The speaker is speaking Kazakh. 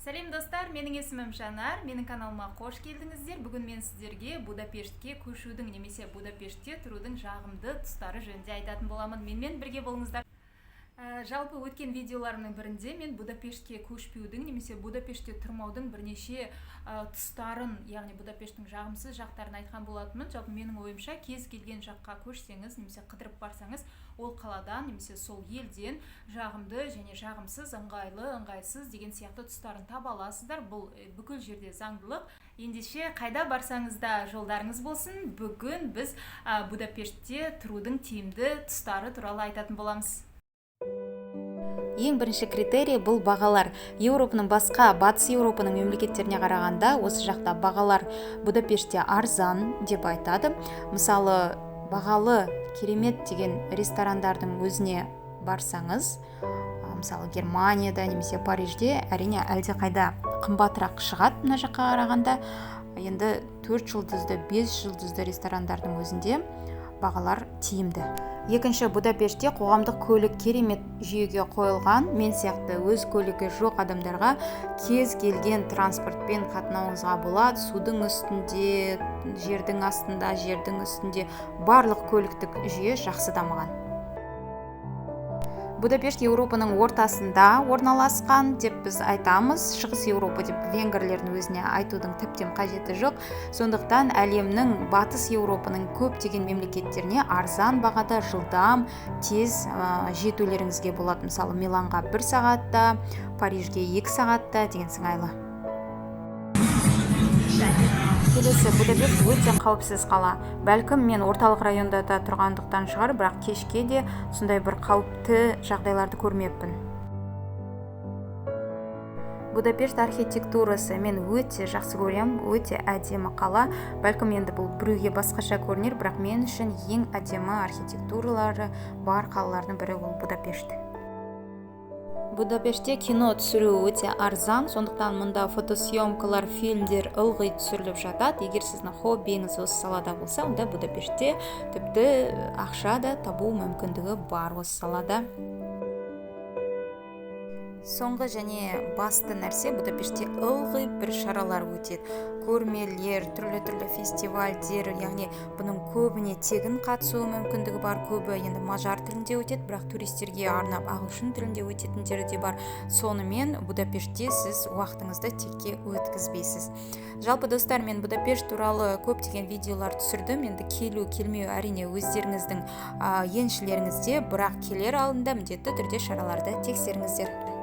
Сәлем, достар! Менің есімім Жанар. Менің каналыма қош келдіңіздер. Бүгін мен сіздерге Будапештке көшудің немесе Будапештте тұрудың жағымды тұстары жөнінде айтатын боламын. Менімен бірге болыңыздар. Жалпы өткен видеоларымның бірінде мен Будапештке көшпеудің немесе Будапештте тұрмаудың бірнеше тұстарын, яғни Будапешттің жағымсыз жақтарын айтқан болатынмын. Жалпы, менің ойымша, кез келген жаққа көшсеңіз немесе қыдырып барсаңыз, ол қаладан немесе сол елден жағымды және жағымсыз, ыңғайлы, ыңғайсыз деген сияқты тұстарын таба аласыздар. Бұл бүкіл жерде заңдылық. Ендеше, қайда барсаңыз да, жолдарыңыз болсын. Бүгін біз Будапештте тұрудың тиімді тұстары туралы айтатын боламыз. Ең бірінші критерий – бұл бағалар. Еуропаның басқа, Батыс Еуропаның мемлекеттеріне қарағанда осы жақта бағалар, Будапештте арзан деп айтады. Мысалы, бағалы, керемет деген ресторандардың өзіне барсаңыз, мысалы, Германияда немесе Парижде, әрине, әлдеқайда қымбатырақ шығады мына жаққа қарағанда. Енді төрт жұлдызды, бес жұлдызды ресторандардың өзінде бағалар тиімді. Екінші, Будапештте қоғамдық көлік керемет жүйеге қойылған. Мен сияқты өз көлігі жоқ адамдарға кез келген транспортпен қатынауыңызға болады. Судың үстінде, жердің астында, жердің үстінде, барлық көліктік жүйе жақсы дамыған. Будапешт Еуропаның ортасында орналасқан деп біз айтамыз. Шығыс Еуропа деп венгрлердің өзіне айтудың тіптен қажеті жоқ. Сондықтан әлемнің, Батыс Еуропаның көптеген мемлекеттеріне арзан бағада, жылдам, тез жетулеріңізге болады. Мысалы, Миланға бір сағатта, Парижге 2 сағатта деген сыңайлы. Келесі, Будапешт өте қауіпсіз қала. Бәлкім, мен орталық районда да тұрғандықтан шығар, бірақ кешке де сондай бір қауіпті жағдайларды көрмеппін. Будапешт архитектурасы мен өте жақсы көремін, өте әдемі қала. Бәлкім, енді бұл біреуге басқаша көрінер, бірақ мен үшін ең әдемі архитектуралары бар қалалардың бірі ол Будапешт. Будапештте кино түсіру өте арзан, сондықтан мұнда фотосъемкалар, фильмдер ылғи түсіріліп жатады. Егер сіздің хоббиіңіз осы салада болса, онда Будапештте тіпті ақша да табу мүмкіндігі бар осы салада. Соңғы және басты нәрсе: Будапештте ылғи бір шаралар өтеді, көрмелер, түрлі-түрлі фестивальдер. Яғни бұның көбіне тегін қатысу мүмкіндігі бар. Көбі енді мажар тілінде өтеді, бірақ туристерге арнап ағылшын тілінде өтетіндері де бар. Сонымен, Будапештте сіз уақытыңызды текке өткізбейсіз. Жалпы, достар, мен Будапешт туралы көптеген видеолар түсірдім. Енді келу келмеу, әрине, өздеріңіздің еншілеріңізде, бірақ келер алдында міндетті түрде шараларды тексеріңіздер.